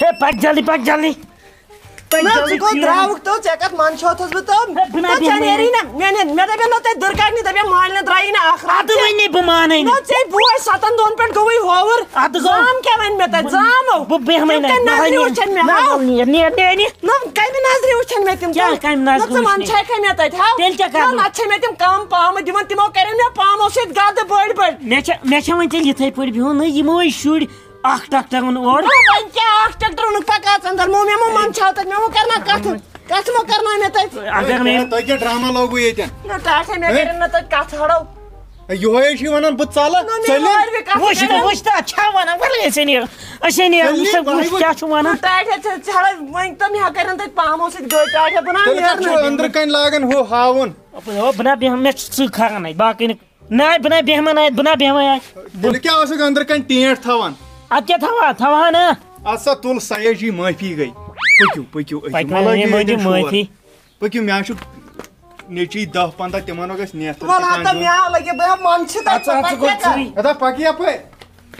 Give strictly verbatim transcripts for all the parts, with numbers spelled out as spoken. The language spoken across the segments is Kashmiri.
ہے، پکھ جلدی، پکھ جلدی۔ پکھ نہ، جلدی، ژٕ کوٚت ژٕ درٛاوُکھ تو؟ ژےٚ کتھ منٛدچھوتھس بہٕ تِم؟ ہے، بہٕ نہ نہ، ژےٚ بیٚہمَے۔ نیری نہ، مےٚ نہ، مےٚ دپے نہ تۄہہِ دُرکاکنہِ، دپے مالنہِ درٛایی نہٕ اکھ راتھ اَدٕ تہِ۔ وۄنۍ نے بہٕ مانَے نہٕ۔ نہ، ژےٚ بوے ستن دۄہن پٮ۪ٹھ گوٚوُے ہووُر۔ اَدٕ گوٚو۔ زام کیٛاہ وَنہِ مےٚ تَتہِ؟ زامو۔ بہٕ بیٚہمَے تِم نہٕ۔ کَمہِ نظرِ نہ، وٕچھَن مےٚ؟ نہ، ہاو؟ نیر، نیر، نیر، نیر۔ نہ، کَمہِ نظرِ وٕچھَن مےٚ تِم؟ کیٛاہ کَمہِ نظرِ نہ، ژٕ وٕچھنہِ؟ منٛدچھے کھا مےٚ تَتہِ؟ ہاو؟ تیٚلہِ کیٛاہ نہ، کَرٕ؟ نَتہٕ چھے مےٚ تِم کَم پامہٕ دِوان، تِمو کَرن مےٚ پامو سۭتۍ گَدٕ بٔڑۍ بٔڑۍ۔ مےٚ چھےٚ، مےٚ چھےٚ وۄنۍ تیٚلہِ یِتھَے پٲٹھۍ بِہُن، نہ یِمو ہے شُرۍ اکھ ٹریکٹر اوٚن اورٕ۔ نہ، وۄنۍ کیٛاہ اکھ ٹریکٹر اوٚنُکھ؟ پکھ اژ اندر، مو مےٚ مو منٛدچھاو تتہِ، مےٚ مو کرنا کتھ، کتھ مو کرنا مےٚ تتہِ۔ اگر مےٚ تۄہہِ کیٛاہ ڈرامہ لوگوُ ییٚتٮ۪ن؟ نہ، ٹاٹھے مےٚ ہے؟ کٔرِن نہٕ تتہِ کتھ ہڑو۔ یِہوے چھُے ونان بہٕ ژلہٕ، نہ، مےٚ ژٔلِو۔ مٲرۍ وِ کتھ وٕچھ، کٔرِن۔ وٕچھ تہٕ اچھا ونان، وۄلہٕ أسۍ نیرو، أسۍ نیرو، ژٔلِو، وٕچھ، وۄنۍ وٕچھ۔ کیٛاہ چھُ ونان؟ نہ، ٹاٹھے ژےٚ ژھٮ۪ڑے، وۄنۍ تہٕ مےٚ کٔرِن تتہِ پامو سۭتۍ گٔٹۍ، ٹاٹھے بہٕ نہ تیٚلہِ کتھ نیرٕ چھُ نہٕ۔ أنٛدرٕ کنہِ لاگان ہُہ ہاوُن؟ اپٲرۍ، او، بہٕ نہ بیٚہمہٕ، مےٚ چھُ ژٕے کھاران اَتہِ، باقٕے نہٕ۔ نہ، بہٕ نہ بیٚہمہٕ نہ اَتہِ، بہٕ نہ بیٚہمہٕ اَتہِ۔ تیٚلہِ کیٛاہ اوسُکھ أنٛدرٕ کنہِ ٹینٛٹ تھاوان؟ اَدٕ کیٛاہ تھاوان؟ تھاوان ہا نہ۔ اَدٕ سا تُل سا، یے جی معٲفی گٔے۔ پٔکِو، پٔکِو، أسۍ پَکہِ مہ وۄنۍ لٲگِو ییٚمہِ ییٚتٮ۪ن موٗجوٗب شور۔ معٲفی۔ پٔکِو، مےٚ چھُ نیٚچی دَہ پنٛداہ، تِمن گژھِ نیتھٕر وَلہٕ تہِ ہَتھ تہٕ کانٛہہ دیُن۔ مےٚ لَگہِ، بہٕ ہٮ۪مہٕ منٛدٕ چھِ تَتہِ اَدٕ سا، اَدٕ سا پَتہٕ گوٚو کیٛاہ کَرٕ؟ ژٕے۔ اَدا پَکھ یَپٲرۍ۔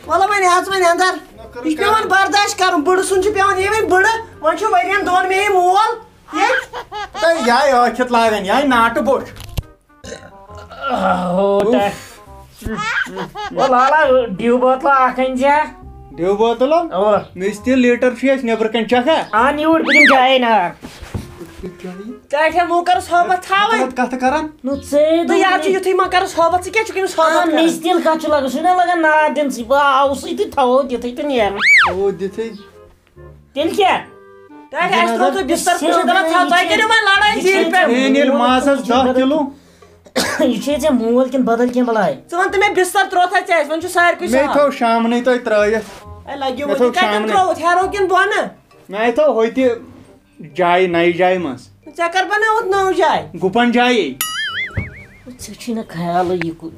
وَلہٕ وۄنۍ ہٮ۪ژ وۄنۍ اَندَر۔ نہ کٔرٕن یہِ چھُ پٮ۪وان کَرُن۔ برداش کَرُن، بٕڑٕ سُنٛد چھُ پٮ۪وان، یہِ وۄنۍ بٕڑٕ، وۄنۍ چھُ ؤرِین دۄن مےٚ یہِ مول۔ ییٚتہِ۔ تہٕ یہِ آیہِ ٲکھِتھ لاگان، یہِ آیہِ ناٹہٕ بوٚٹھ۔ ہو، اوف۔ تہ-، او لالا، ڈیو بوتل اکھ أنۍ زِ۔ ڈیو بوتل؟ اوا۔ مےٚ چھِ تہِ لیٹر چھُ اَسہِ نیٚبرٕ کنہِ، چکھا؟ اَن یوٗرۍ، بہٕ دِمہٕ چایے نار۔ ژےٚ چھےٚ موکر صحبت تھاوٕنۍ۔ غلط کتھٕ کران۔ نو ژے تہٕ دوٚپ یا مےٚ۔ چھُ یُتھُے مکر صحبت، ژٕ کیٛاہ چھُکھ أمِس صحبت آ، کران؟ مےٚ چھِ تیٚلہِ کتھ چھُ لگان، سُہ چھُنہ لگان نار دِنسٕے، بہٕ آوسٕے تہٕ تھاوو دِتھٕے تہٕ نیرُن۔ تھاوو دِتھٕے۔ تیٚلہِ کیٛاہ؟ تۄہہِ اَسہِ ترٛوو تُہۍ بِستَر ترٛوو، دَپان، "ژھاو، تۄہہِ کٔرِو وۄنۍ لڑٲے زیٖنۍ پٮ۪ٹھ؟" ہے، نیٖل مازَس دَہ کِلوٗ۔ یہِ چھُے ژےٚ مول کِنہٕ بدل کینٛہہ بلاے؟ ژٕ وَن تہٕ مےٚ، بِستَر ترٛوتھا ژےٚ اَسہِ؟ وۄنۍ چھُ سارِکُے مےٚ سہل۔ تھٲو شامنٕے تۄہہِ ترٛٲیِتھ۔ اے، لَگیومُت مےٚ تھٲو یہِ کَتٮ۪ن شامنٕے۔ ترٛووُتھ، ہیرو کِنہٕ بۄنہٕ؟ مےٚ تھٲو ہوٚتہِ جایہِ، نَیہِ جایہِ منٛز۔ ژےٚ کَر بَنٲوٕتھ نٔو جاے؟ گُپَن جایے۔ ژےٚ چھُے نہٕ خیالٕے یہِ کُ-،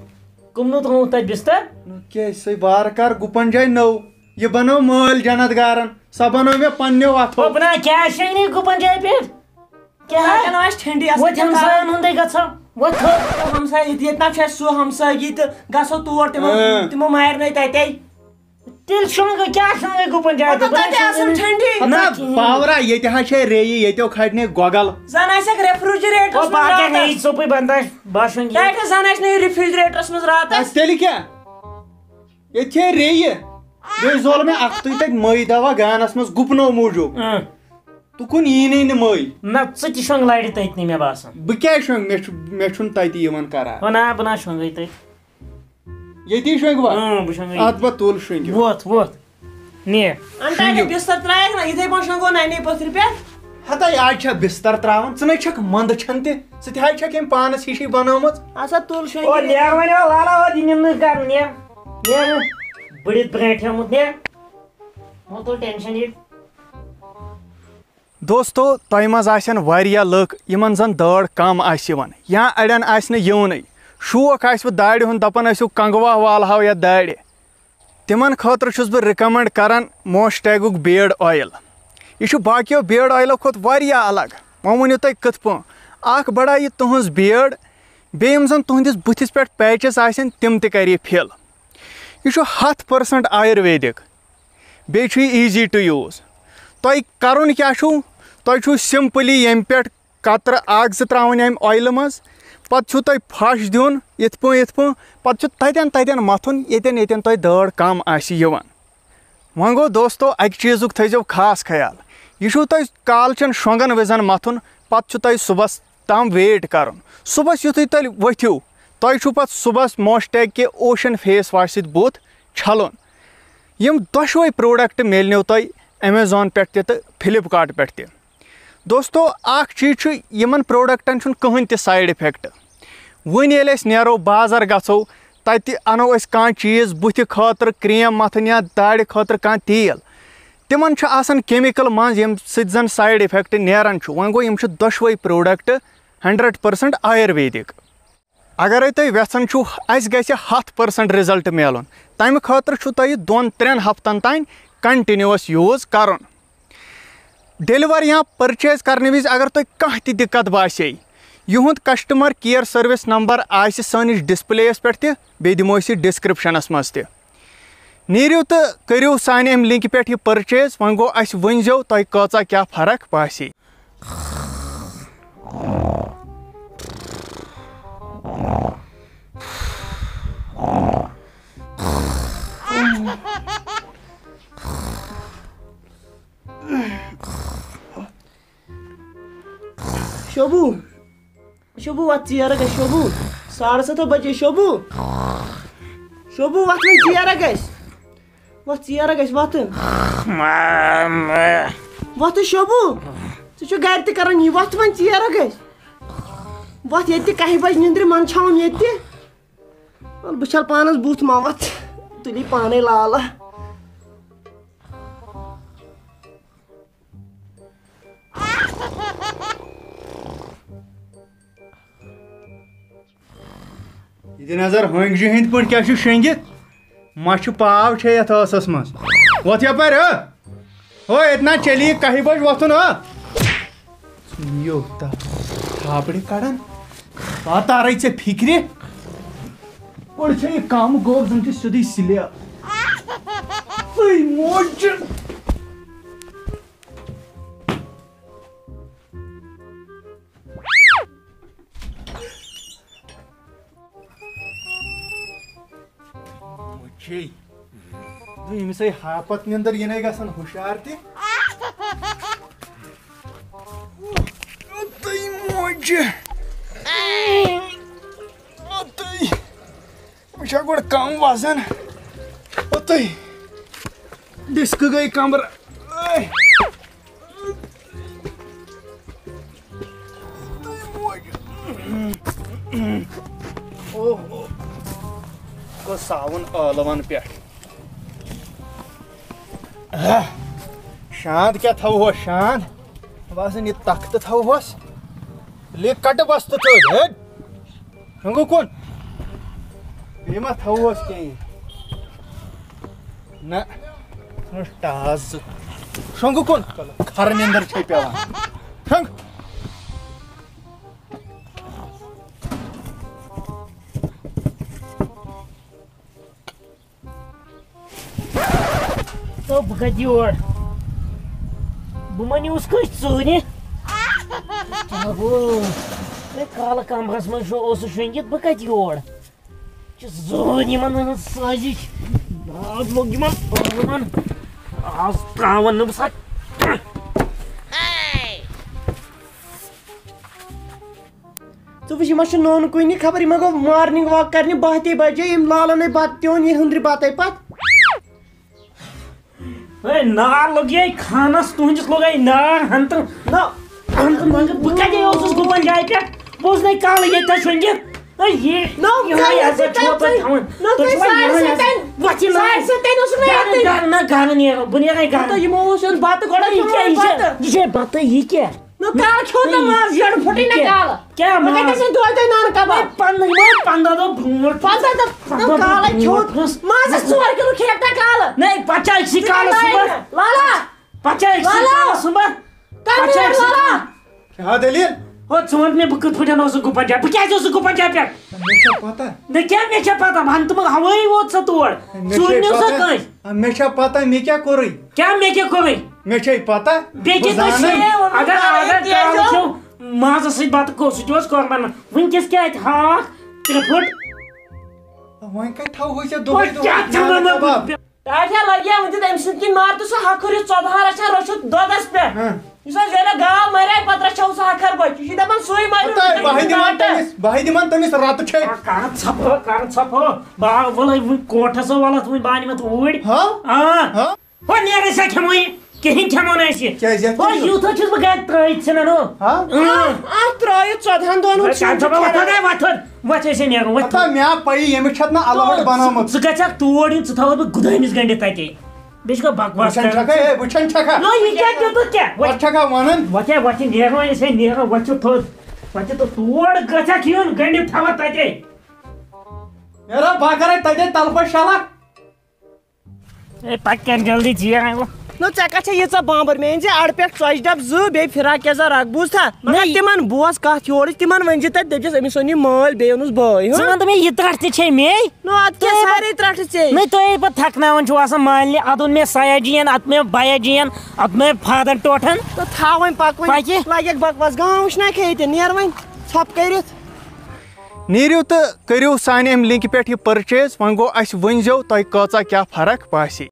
کٕمنو ترٛووُتھ تۄہہِ بِستَر؟ نہ کیٛازِ، سُے بار کَر گُپَن جاے نٔو۔ یہِ بنٲو مٲلۍ جنت گارن، سۄ بنٲو مےٚ پننیو اتھو۔ او بنا، کیٛاہ چھِ یہِ گُپن جایہِ پٮ۪ٹھ؟ کیٛاہ؟ تَتٮ۪ن آسہِ ٹھنڈی، اَصٕل وۄتھ پٲٹھۍ ہمساین ہُنٛدُے گژھو، وۄتھ تھوٚد۔ ہمساے ییٚتہِ، ییٚتہِ نہ چھُ اَسہِ سُہ ہمسٲیگی تہٕ گژھو تور، تِمو، اۭں۔ تِمو مارِ نَے تَتے۔ تیٚلہِ شۄنٛگو، کیٛاہ شۄنٛگو گُپن جایہِ مطلب، پٮ۪ٹھ؟ تَتہِ آسان ٹھنڈی۔ نہ ہتا کِہیٖنۍ۔ باورا، ییٚتہِ حظ چھے ریٚیہِ، ییٚتیو کھڑِ نے گۄگل۔ زَن آسٮ۪کھ ریفریجریٹرس او منٛز باقٕے راتس۔ نہٕ یہِ ژوٚپُے بنٛداش، بس وۄنۍ یہِ۔ تَتہِ زَن آسہِ نہٕ یہِ ریفریجریٹرس منٛز راتس۔ اَدٕ تیٚلہِ کیٛاہ؟ ییٚتہِ چھے ریٚیہِ۔ بیٚیہِ زول مےٚ اکھتُے تَتہِ مٔہۍ دوا گانَس منٛز گُپنو موٗجوٗب۔ اۭں۔ تُکُن یی نہٕ مٔہۍ۔ نہ، ژٕ تہِ شۄنٛگ لارِ تٔتنٕے مےٚ باسان۔ بہٕ کیٛازِ شۄنٛگہٕ؟ مےٚ چھُ، مےٚ چھُنہٕ تَتہِ یِوان قرار۔ ہو نہ، بہٕ نہ شۄنٛگٕے تَتہِ۔ ییٚتی شۄنٛگوا؟ اۭں، بہٕ شۄنٛگہٕ اَتھ ییٚتی۔ بہٕ تُل شۄنٛگِو۔ ووتھ، ووتھ۔ نیر۔ اَن ٹاٹے شۄنٛگِو۔ بِستَر ترٛایَکھ نہ، یِتھَے پٲٹھۍ شۄنٛگو نَنہِ پٔتھرِ پٮ۪ٹھ۔ ہتا، آز چھا بِستَر ترٛاوان؟ ژٕ نَے چھَکھ مَنٛدٕ چھَنہٕ تہِ۔ ژٕ تہِ حظ چھَکھ أمۍ پانَس ہِشی بَنٲومٕژ۔ اَسا تُل شۄنٛگِو۔ او، نیر وۄنۍ، او لالا، او دِ نِنہٕ کَرُن، نیر۔ نیر وۄنۍ۔ بٔڑِتھ برٛونٛٹھ آمُت، نیر۔ وۄنۍ تُل ٹٮ۪نشَن یہِ۔ دوستو، تۄہہِ منٛز آسن واریاہ لُکھ یِمن زن دٲڑ کم آسہِ یِوان یا اڑٮ۪ن آسہِ نہٕ یِونٕے۔ شوق آسہِ وۄنۍ داڑِ ہُنٛد، دپان ٲسِو کنگوا والہاو یا داڑِ۔ تِمن خٲطرٕ چھُس بہٕ recommend کران موسٹیکُک beard oil۔ یہِ چھُ باقیو beard oilو کھۄتہٕ واریاہ الگ۔ وۄنۍ ؤنِو تُہۍ کِتھ پٲٹھۍ؟ اکھ بڑایہِ تُہنٛز beard، بیٚیہِ یِم زن تُہنٛدِس بٕتھِس پٮ۪ٹھ patches آسن تِم تہِ کرِ یہِ fill۔ یہِ چھُ ہتھ percent آیُرویدِک۔ بیٚیہِ چھُ یہِ easy to use۔ تۄہہِ کَرُن کیٛاہ چھُو؟ تۄہہِ چھُو simply ییٚمہِ پٮ۪ٹھ قطرٕ اَکھ زٕ ترٛاوٕنۍ اَمہِ oilہٕ منٛز، پَتہٕ چھُو تۄہہِ پھَش دیُن یِتھ پٲٹھۍ، یِتھ پٲٹھۍ، پَتہٕ چھُ تَتٮ۪ن تَتٮ۪ن مَتھُن، ییٚتٮ۪ن ییٚتٮ۪ن تۄہہِ دٲڑ کَم آسہِ یِوان۔ وۄنۍ گوٚو دوستو، اَکہِ چیٖزُک تھٲیزیو خاص خیال، یہِ چھُو تۄہہِ کالچَن شۄنٛگَن وِزَن مَتھُن، پَتہٕ چھُ تۄہہِ صُبحَس تام wait کَرُن۔ صُبحَس یُتھُے تیٚلہِ ؤتھِو، تۄہہِ چھُو پَتہٕ صُبحَس موسٹیک کہِ ocean face wash سۭتۍ بُتھ چھَلُن۔ یِم دۄشوَے product میلنو تۄہہِ Amazon پٮ۪ٹھ تہِ تہٕ Flipkart پٮ۪ٹھ تہِ۔ دوستو، اَکھ چیٖز چھُ، یِمَن productن چھُنہٕ کٕہٕنۍ تہِ side effect۔ وۄنۍ ییٚلہِ أسۍ نیرو بازر گژھو، تَتہِ اَنو أسۍ کانٛہہ چیٖز بُتھِ خٲطرٕ cream مَتھٕنۍ یا داڑِ خٲطرٕ کانٛہہ تیٖل، تِمَن چھُ آسان chemical منٛز، ییٚمہِ سۭتۍ زَن side effect نیران چھُ۔ وۄنۍ گوٚو، یِم چھِ دۄشوَے product hundred percent آیُرویدِک۔ اگرے تُہۍ یژھان چھِو اسہِ گژھِ ہتھ percent result میلُن، تمہِ خٲطرٕ چھُ تۄہہِ دۄن ترٛٮ۪ن ہفتن تام continuous use کرُن۔ Deliver یا purchase کرنہٕ وِزِ اگر تۄہہِ کانٛہہ تہِ دِقت باسے، یِہُنٛد customer care service number آسہِ سٲنِس displayس پٮ۪ٹھ تہِ، بیٚیہِ دِمو أسۍ یہِ descriptionس منٛز تہِ۔ نیٖرِو تہٕ کٔرِو سانہِ اَمہِ لِنکہِ پٮ۪ٹھ یہِ پٔرچیز۔ وۄنۍ گوٚو، اَسہِ ؤنۍزیو تۄہہِ کۭژاہ کیٛاہ فرق باسے۔ شوبو، شوبو، وۄتھ ژیر گژھِ، شوبو۔ ساڑٕ ستھ بجے، شوبو۔ شوبو، وۄتھ وۄنۍ ژیر گژھِ۔ وۄتھ ژیر گژھِ، وۄتھ۔ وۄتھ شوبو۔ ژٕ چھُکھ گرِ تہِ کران یہِ، وۄتھ وۄنۍ ژیر گژھِ۔ وۄتھ، ییٚتہِ تہِ کاہہِ بجہِ نِندرِ منٛز چھاوُن ییٚتہِ تہِ۔ وَلہٕ بہٕ چھَلہٕ پانَس بُتھ، ما وۄتھ۔ تُلی پانَے لالہٕ۔ یہِ دِ نظر، ہٲنٛگجہِ ہٕنٛدۍ پٲٹھۍ کیٛاہ چھُ شۄنٛگِتھ؟ ما چھُ پاو چھےٚ یَتھ ٲسَس منٛز؟ وۄتھ یَپٲرۍ، ہو۔ ہو، ییٚتہِ نا چلی کَہہِ بَجہِ وۄتھُن، ہو۔ یو، تَتھ تھاپڑِ کَڑان۔ پَتہٕ تَرَے ژےٚ فِکرِ۔ گۄڈٕ چھےٚ یہِ کَم گوٚو، زَن چھِ سیوٚدُے سِلیب۔ تُہۍ موج۔ مُچھے۔ دوٚپمَے، ییٚمِس ہے ہاپت نِندٕر یِنَے گژھان ہُشار تہِ۔ تُہۍ موجہِ۔ تُہۍ۔ وۄنۍ چھا گۄڈٕ کم وزن؟ او تُہۍ۔ ڈسک گٔے کمرٕ۔ اے۔ اوہ۔ گوٚو ساوُن ٲلوَن پٮ۪ٹھ۔ آہ، شانٛد کیٛاہ تھاوہوس، شانٛد؟ باسان، یہِ تختہٕ تھاوہوس۔ لے کٹہٕ بستہٕ تھٲوۍ، ہٹ۔ شۄنٛگہٕ کُن۔ بیٚیہِ ما تھاوہوس کینٛہہ؟ نہ۔ ٹاس زٕ۔ شۄنٛگہٕ کُن۔ کھر نیندر چھے پٮ۪وان۔ شۄنٛگ۔ تو بہٕ کَتہِ یور؟ بہٕ ما نیوٗس کٲنٛسہِ ژوٗرِ؟ کیٛاہ گوٚو؟ ہے، کالہٕ کمرس منٛز چھُ، اوسُس شۄنٛگِتھ، بہٕ کَتہِ یور؟ چھُ زوٗن یِمن ہٕنٛز سٲزِش۔ آز لوٚگ یِمن ٲلوَن۔ آز ترٛاوَن نہٕ بہٕ سا۔ ژٕ وٕچھ، یہِ ما چھُ نوٚن کُنہِ، خبر یہِ ما گوٚو morning walk کرنہِ باہ تے بجے، ییٚمۍ لالن ہے بتہٕ تہِ اوٚن، یہِ ہُنٛدرِ بتَے پتہٕ۔ ہے، نار لوٚگ یے خانس، تُہنٛدِس لوٚگ ہے نار، ہنتہٕ، نہ۔ ہنتہٕ منٛگہٕ، بہٕ کتہِ اوسُس گُپن جایہِ پٮ۪ٹھ؟ بہٕ اوسُس نے کالہٕ ییٚتہِ شۄنٛگِتھ۔ ہے، یہِ، نہ، یِہوٚے ژےٚ ہسا ییٚتہِ چھُو تُہۍ ژےٚ تھاوان۔ نہ، تُہۍ تُہۍ چھِوا سارسٕے یِہوٚے تَتہِ، ہسا؟ وۄتھ یہِ نہ۔ سارسٕے تَتہِ اوسُکھ مےٚ گرٕ، ییٚتہِ۔ گرٕ نہ، گرٕ نیرو، بہٕ نیرے گرٕ۔ ہتو یِمو اوس یُن بتہٕ گۄڈٕ ہے، یہِ کھیوٚمُت کیٛاہ، یہِ چھےٚ، بتہٕ۔ یہِ چھےٚ بتہٕ، یہِ کیٛاہ؟ نہ، کالہٕ کھیوٚو تۄہہِ ماز، ییٚڈٕ پھُٹٕے نہ یہِ کالہٕ۔ کیٛاہ وۄنۍ کتہِ ماز؟ ٲسۍ دۄہے دۄہے نان کباب؟ ہے، پنٛداہ، یِمو پنٛداہ دۄہ برونٛٹھ۔ پنٛداہ دۄہ، پنٛداہ نہ، دۄہ کالے برونٛٹھ کھیوٚو۔ اوس۔ مازس ژور کِلوٗ کھیٚیَکھ نہ کالہٕ۔ نہ، پتہٕ چھا أکسٕے کالس نہ، صُبحس؟ نہ، لالا۔ پتہٕ چھا أکسٕے لالا۔ کالس صُبحس؟ کتھ پتہٕ چھا پٮ۪ٹھ أکسٕے لالا؟ کالس؟ کیٛاہ دٔلیٖل؟ ہو، ژٕ وَن مےٚ، بہٕ کِتھ پٲٹھۍ اوسُس گُپن جایہِ؟ بہٕ کیٛازِ اوسُس گُپن جایہِ پٮ۪ٹھ؟ مےٚ چھےٚ پتہ۔ نہ کیٛاہ مےٚ چھےٚ پتہ؟ وَن تہٕ مگر، ہوٲیی ووت سا تور۔ مےٚ ژوٗرِ چھےٚ نیوٗ سا پتہ۔ کٲنٛسہِ؟ آ، مےٚ چھےٚ پتہ، مےٚ کیٛاہ کوٚرُے؟ کیٛاہ مےٚ کیٛاہ کوٚرُے؟ مےٚ چھے پتہ۔ بیٚیہِ بہٕ کیٛاہ تۄہہِ زانَے۔ چھُ؟ اگر، اگر کالہٕ کھیوٚو مازَس سۭتۍ بَتہٕ، کوٚت سُہ تہِ اوس قۄربان۔ وٕنۍکٮ۪س کیٛاہ اَتہِ ہاکھ، ترٛےٚ پھٕٹ؟ وۄنۍ کَتہِ تھاوہوے ژےٚ دۄہَے وۄنۍ دۄہَے کیٛاہ ژھٮ۪نہٕ نان مےٚ کباب؟ بہٕ؟ تۄہہِ چھا لگیا وٕنہِ تٔمۍ سٕنٛدۍ کِنۍ مار تہٕ سُہ ہکھُر یُس ژۄدہار رچھان رٔچھِتھ دۄدس پٮ۪ٹھ؟ ہاں۔ یُس وۄنۍ زینہ گاو مرے پتہٕ رچھو سُہ ہکھر بچہِ۔ یہِ چھِ دپان سُے مرِ، ہتا، بہٕ ہاے دِمن تٔمِس، بہٕ ہاے دِمن تٔمِس رتہٕ چھے۔ آ، کر ژھپہٕ، کر ژھپہٕ۔ با، وَلَے وٕنہِ کوٹھس وَلَتھ وٕنہِ بہٕ اَنہٕ یَتھ اوٗرۍ۔ ہاں؟ آ۔ ہاں؟ ہو، نیر أسۍ ہا کھٮ۪مو یہِ۔ کِہیٖنۍ کھٮ۪مو نہٕ أسۍ یہِ۔ کیٛازِ یَتھ ہو، کیٛاہ چھُ؟ یوٗتاہ چھُس بہٕ گرِ ترٛٲیِتھ ژھٕنان ہو۔ ہاں؟ اۭں۔ اَتھ ترٛٲیِتھ ژۄدہن دۄہن ہُنٛد چھُ وۄتھ، وۄتھ، وۄتھ، وۄتھ۔ وۄتھ أسۍ ہے نیرو، وۄتھ۔ ہتا مےٚ آو پَیی، ییٚمِس چھَتھ نہٕ اَلہٕ ہَٹہٕ بَنٲومٕژ۔ ژٕ گژھکھ توٗرۍ، ژٕ تھاوَتھ بہٕ گُدٲمِس گٔنٛڈِتھ تَتے۔ بیٚیہِ چھُکھ بکواس وٕچھان کران۔ چھَکھا، ہے، وٕچھان چھَکھا؟ نہ، یہِ کیٛاہ دیُتُتھ کیٛاہ؟ وۄتھ۔ وۄتھ چھَکھا وَنان؟ وۄتھ ہے، وۄتھ ہے نیرو أسۍ ہے نیرو، وۄتھ چھُ تھوٚد۔ وۄتھ چھُ تہٕ تور گژھکھ یُن گٔنٛڈِتھ تھاوَتھ تَتے۔ نیرو، بہٕ کَرَے تَتے تَلہٕ پَتہٕ شَلَکھ۔ اے، پَکھ کر جلدی، ژیر آیہِ وۄنۍ۔ نہ، ژےٚ کتھ چھےٚ ییٖژاہ بامبر؟ مےٚ أنۍ زِ اڑٕ پٮ۪ٹھ ژۄچہِ ڈبہٕ زٕ، بیٚیہِ فراک یزار اکھ، بوٗزتھا؟ مگر نہ، یہِ تِمن بوز کتھ، یورٕ تِمن ؤنۍ زِ تتہِ، دٔپۍ زٮ۪س أمِس اوٚن یہِ مٲلۍ، بیٚیہِ اوٚنُس بٲے، ہہ؟ ژٕ وَن تہٕ مےٚ، یہِ ترٛٹھ تہِ چھے مے؟ نہ، اتھ کیٛاہ تُہۍ سارے ترٛٹھ ژے؟ نہ، تُہۍ پتہٕ تھکناوان چھِو آسان مالنہِ، اتھ اوٚن مےٚ سیا جین، اتھ مےٚ بیا جین، اتھ مےٚ فادر ٹوٹھن۔ تہٕ تھاو وۄنۍ پکوٕنۍ، پکہِ؟ لگٮ۪کھ بکواس، گام وٕچھنا کھے تہِ، نیر وۄنۍ ژھۄپہٕ کٔرِتھ۔ نیٖرِو تہٕ کٔرِو سانہِ اَمہِ لِنکہِ پٮ۪ٹھ یہِ پٔرچیز۔ وۄنۍ گوٚو، اَسہِ ؤنۍ زیو تۄہہِ کۭژاہ کیٛاہ فرق باسے۔